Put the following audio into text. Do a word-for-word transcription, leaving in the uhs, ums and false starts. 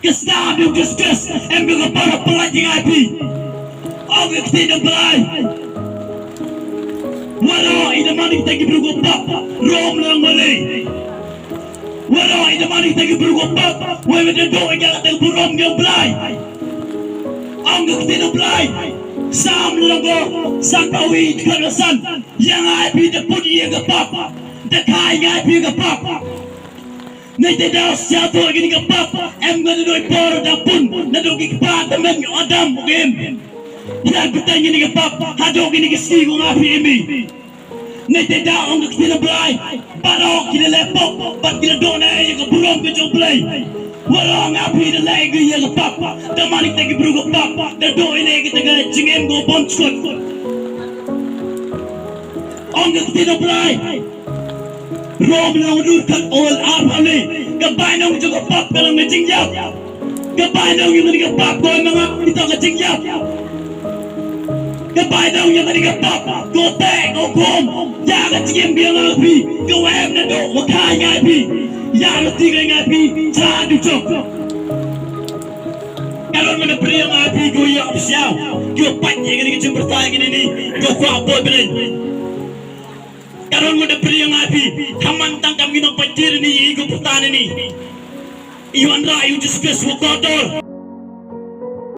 Ka sdang ïa u Jisu Khrist em ka, ka para pynlait ïa nga ïa phi. Ong ka ktien U Blai. Waroh i da man ïa kita ki briew ka pap, rom lang wale. Waroh i da man ïa kita ki briew ka pap, wei wei da duh ïa kita ki burom ïa U Blai. Ong ka ktien U Blai. Salm lynnong sanphew wei, dkhot san. Ïa nga ïa phi da pun ïa ka pap, da kha ïa nga ïa phi ka pap. Nangta da sha to kine ki pap, em ka da doi por da pun, naduh ki kpa tymmen u Adam u Im. Ïa ka tang kine ki pap, haduh kine ki sngi ko nga phi imi. Nangta da ong ka ktien U Blai, baroh ki la leh pop, bad ki la duh na ïa ka burom ka jong U Blai. Waroh nga phi da leh ïa ka pap, da man ïa kita ki briew ka pap, da duh ïa kita ki jingim ko bym suk. Ong ka ktien U Blai. Rom lynnong hynriew dkhot ar phew le. Ka bainong jong ka pap ka long ka jingïap. Ka bainong ïa kane ka pap ko em ma nga ito ka jingïap. Ka bainong ïa kane ka pap ko teh ko khum ïa ka jingim ka jong nga phi. Ko em naduh ko kha ïa nga phi. Ïa ka ti ka nga phi. Cha du chok. Ka don ngan da pyrshah ïa nga phi ko ïa pyrshah. Ko pait ïa kane ka jingpyrta ïa kane ni. Ko kwah boi bneng. Ka don ngan da pyrshah ïa nga phi, ha man tang kam ngi nong pynjur ni, i ko pyrta ni. I wanrah ïa u Jisu Khrist wa kordor.